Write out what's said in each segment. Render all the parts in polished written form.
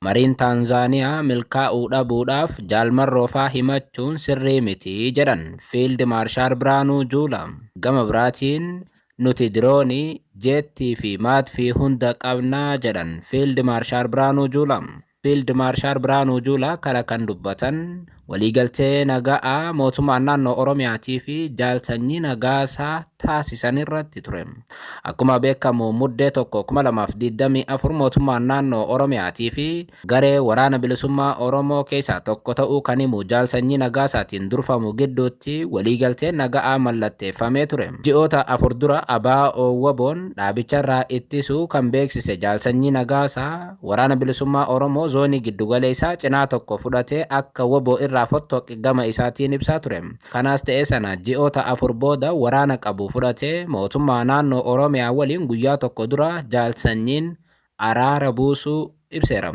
Mariin Taanzaaniyaa milkaa'uu dhabuudhaaf Jaal Marroofaa himachuun sirrii miti jedhan Fiild Maarshaal Birhaanuu Juulaa. Gama biraatiin nuti diroonii, jeettii fi maadfii hunda qabna jedhan Fiild Maarshaal Birhaanuu Juulaa. Fiild Maarshaal Birhaanuu Juulaa kana kan dubbatan waliigaltee naga'aa mootummaan naannoo Oromiyaatii fi Jaal Sanyii Nagaasaa taasisan irratti ture. Akkuma beekamu Muddee 1, 2024 mootummaan naannoo Oromiyaatii fi garee Waraana Bilisummaa Oromoo keessaa tokko ta'uu kan himu Jaal Sanyii Nagaasaatiin durfamu gidduutti waliigalteen naga'aa mallatteeffamee ture. Ji'oota 4 dura ABO-WBOn dhaabicharraa ittisuu kan beeksise Jaal Sanyii Nagaasaa, Waraana Bilisummaa Oromoo Zoonii Giddugaleessaa cinaa tokko fudhatee akka wbo irraa fottoqe gama isaatiin ibsaa ture. Kanaas ta'ee sana ji'oota 4 booda waraana qabu fudhatee mootummaa naannoo Oromiyaa waliin guyyaa tokko dura Jaal Sanyiin araara buusuu ibseera.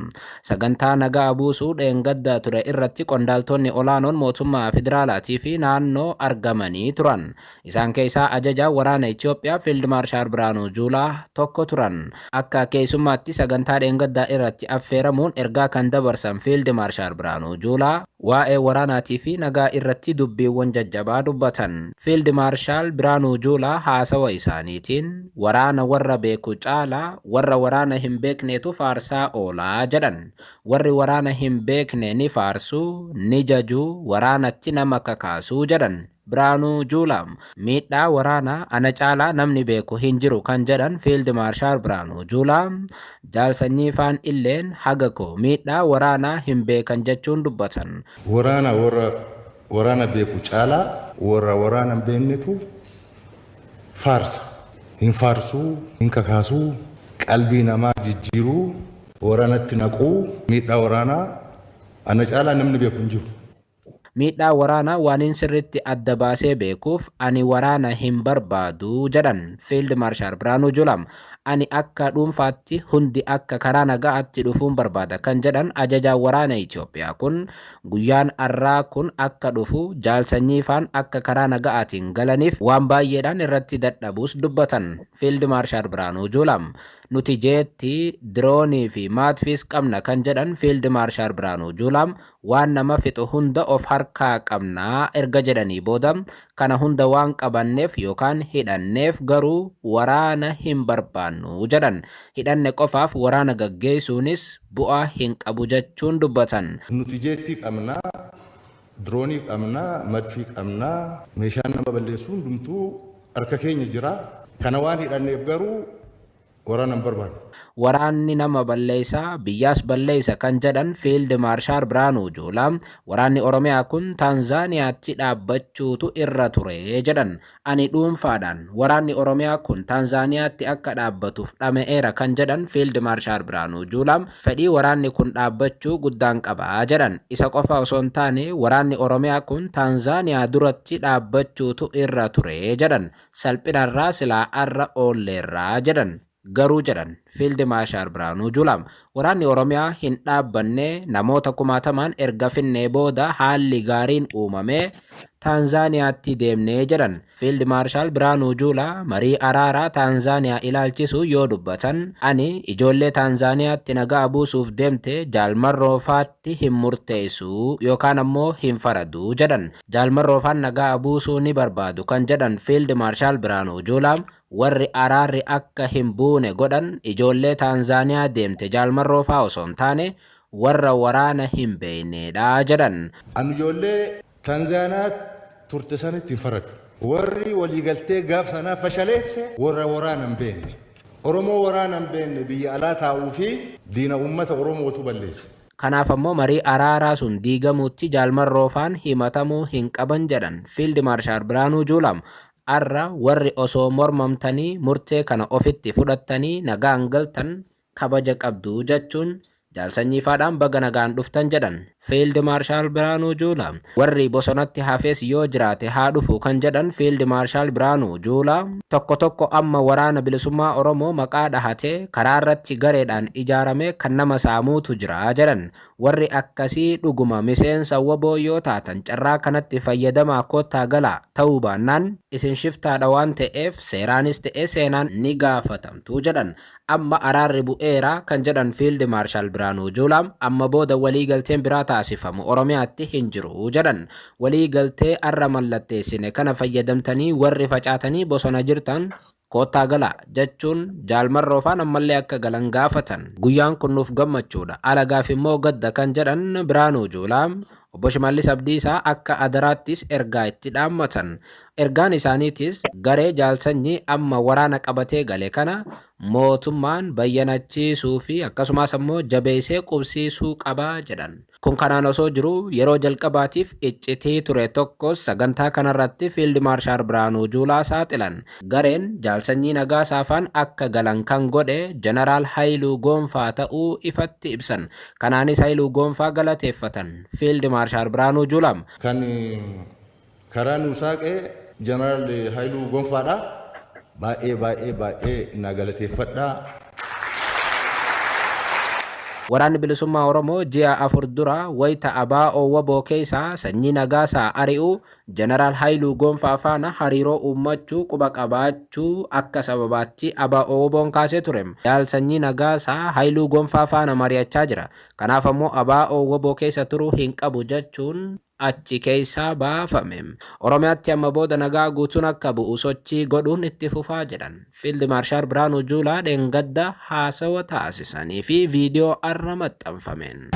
Sagantaa nagaa buusuu dheengadda ture irratti qondaaltonni olaanoon mootummaa federaalaatii fi naannoo argamanii turan. Isaan keessaa ajajaan waraana Itoophiyaa Fiild Maarshaal Birhaanuu Juulaa tokko turan. Akka keessummaatti sagantaa dheengaddaa irratti affeeramuun ergaa kan dabarsan Fiild Maarshaal Birhaanuu Juulaa, waa'ee waraanaatii fi nagaa irratti dubbiiwwan jajjabaa dubbatan. Fiild Maarshaal Birhaanuu Juulaa haasawa isaaniitiin, waraana warra beeku caalaa warra waraana hin beekneetu faarsaa oola jedhan. Warri waraana hin beekne ni faarsu, ni jaju, waraanatti nama kakaasu jedhan. Birhaanuu Juulaa. Miidhaa waraanaa ana caalaa namni beeku hin jiru kan jedhan Fiild Maarshaal Birhaanuu Juulaa, Jaal Sanyii faan illeen haga koo miidhaa waraanaa hin beekan jechuun dubbatan. Waraana warra waraana beeku caalaa warra waraana hin beeknetu faarsa. Hin faarsuu, hin kakaasuu, qalbii namaa jijjiiruu, waraanatti naquu, miidhaa waraanaa ana caalaa namni beeku hin jiru. Miidhaa waraanaa waanin sirriitti adda baasee beekuuf ani waraana hin barbaadu jedhan Fiild Maarshaal Birhaanuu Juulaa. Ani akka dhuunfaatti hundi akka karaa nagaatti dhufuun barbaada kan jedhan ajajaan waraana Itoophiyaa kun guyyaan arraa kun akka dhufu Jaal Sanyiifaan akka karaa naga'aatiin galaniif waan baay'eedhaan irratti dadhabuus dubbatan Fiild Maarshaal Birhaanuu Juulaa. Nuti jeettii, diroonii fi maadfiis qabna kan jedhan Fiild Maarshaal Birhaanuu Juulaa waan nama fixu hunda of harkaa qabna erga jedhanii booda kana hunda waan qabanneef yookaan hidhanneef garuu waraana hin barbaannu jedhan. Hidhanne qofaaf waraana gaggeessuunis bu'aa hin qabu jechuun dubbatan. Nuti jeettii qabna, diroonii qabna, madfii qabna, meeshaan nama balleessu hundumtuu harka keenya jira. Kana waan hidhanneef garuu Waraana hin barbaannu. Waraanni nama balleessa, biyyaas balleessa kan jedhan Fiild Maarshaal Birhaanuu Juulaa, waraanni Oromiyaa kun Taanzaaniyaatti dhaabbachuutu irra ture jedhan. Ani dhuunfaadhaan waraanni Oromiyaa kun Taanzaaniyaatti akka dhaabbatuuf dhama'eera kan jedhan Fiild Maarshaal Birhaanuu Juulaa, fedhii waraanni kun dhaabbachuu guddaan qaba jedhan. Isa qofa osoo hin taane waraanni Oromiyaa kun Taanzaaniyaa duratti dhaabbachuutu irra ture jedhan. Salphinarraa silaa arra oolleerra jedhan. Garuu jedhan Fiild Maashaal Birhaanuu Juulaa, waraanni Oromiyaa hin dhaabbanne, namoota kumaatamaan erga finnee booda haalli gaariin uumamee Taanzaaniyaatti deemne jedhan. Fiild Maarshaal Birhaanuu Juulaa marii araaraa Taanzaaniyaa ilaalchisuun yoo dubbatan, ani ijoollee Taanzaaniyaatti nagaa buusuuf deemte Jaal Marroo faatti hin murteessu yookaan ammoo hin faradu jedhan. Jaal Marroofaan nagaa buusuu ni barbaadu kan jedhan Fiild Maarshaal Birhaanuu Juulaa, warri araarri akka hin buune godhan ijoollee Taanzaaniyaa deemte Jaal Marroofaa osoo hin taane warra waraana hin beekneedha jedhan. An ijoollee Taanzaaniyaa turte sanitti hin faradu. Warri waliigaltee gaaf sanaa fashaleesse warra waraana hin beekne. Oromoo waraana hin beekne biyya alaa taa'uu fi diina uummata Oromootu balleesse. Kanaaf ammoo marii araaraa sun diigamuutti Jaal Marroofaan himatamuu hin qaban jedhan Fiild Maarshaal Birhaanuu Juulaa. Arra warri osoo mormamtanii murtee kana ofitti fudhattanii nagaan galtan kabaja qabdu jechuun Jaal Sanyiifaadhaan baga nagaan dhuftan jedhan Fiild Maarshaal Birhaanuu Juulaa. Warri bosonatti hafes yoo jiraate haa dhufu kan jedhan Fiild Maarshaal Birhaanuu Juulaa, tokko tokko amma Waraana Bilisummaa Oromoo maqaa dhahatee karaarratti gareedhaan ijaaramee kan nama saamuutu jira jedhan. Warri akkasii dhuguma miseensa wbo yoo taatan carraa kanatti fayyadamaa koottaa galaa, ta'uu baannaan isin shiftaadha waan ta'eef seeraanis ta'e seenaan ni gaafatamtu jedhan. Amma araarri bu'eera kan jedhan Fiild Maarshaal Biraanuu Juulaa, amma booda waliigalteen biraa taasifamu Oromiyaatti hin jiru jedhan. Waliigaltee arra mallatteessine kana fayyadamtanii warri facaatanii bosona jirtan koottaa galaa jechuun Jaal Marroofaan ammallee akka galan gaafatan. Guyyaan kun nuuf gammachuudha, alagaaf immoo gadda kan jedhan Biraanuu Juulaa, Obbo Shimallis Abdiisaa akka adaraattis ergaa itti dhaammatan. Ergaan isaaniitis garee Jaal Sanyii amma waraana qabatee gale kana mootummaan bayyanachiisuu fi akkasumas ammoo jabeessee qubsiisuu qaba jedhan. Kun kanaan osoo jiruu yeroo jalqabaatiif iccitii ture tokkos sagantaa kanarratti Fiild Maarshaal Biraanuu Juulaa saaxilan. Gareen Jaal Sanyii Nagaasaafaan akka galan kan godhe Jeneraal Hayiluu Goonfaa ta'uu ifatti ibsan. Kanaanis Hayiluu Goonfaa galateeffatan Fiild Maarshaal Biraanuu Juulaa. Kan karaa nuu saaqe Jeneraal Hayiluu Gonfaadha. Baay'ee baay'ee baay'ee na galateeffadha. Waraanni Bilisummaa Oromoo ji'a 4 dura wayita ABO WBO keessaa Sanyii Nagaasaa ari'u Jeneraal Hayiluu Gonfaa faana hariiroo uummachuu quba qabaachuu akka sababaatti ABO WBOn kaasee ture. Jaal Sanyii Nagaasaa Hayiluu Gonfaa faana mari'achaa jira. Kanaaf ammoo ABO WBO keessa turuu hin qabu jechuun achi keessaa baafame. Oromiyaatti amma booda nagaa guutuun akka bu'u sochii godhuun itti fufaa jedhan. Fiild Maarshaal Biraanuu Juulaa dheengadda haasawa taasisanii fi viidiyoo arra maxxanfameen.